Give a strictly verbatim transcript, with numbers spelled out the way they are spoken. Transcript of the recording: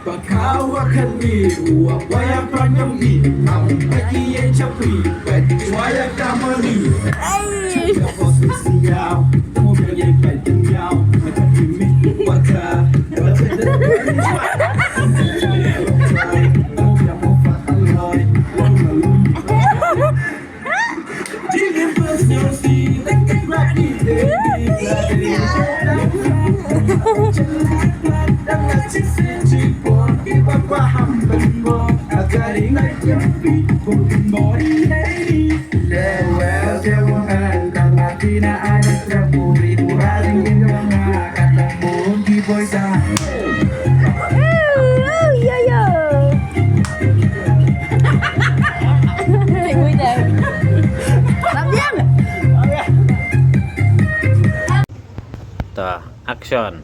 Ba ka wa khan ni wa wa ya pa nyong ni. Am pa ki ye chapri, pa ki wa ya ka ma ni. Ai. Ya pa si si ya, mo ya ye pa ki ya, ma ta ki mi wa ka. Wa ta da. Mo ya mo pa ka lo, wa ma lo. Ta, action.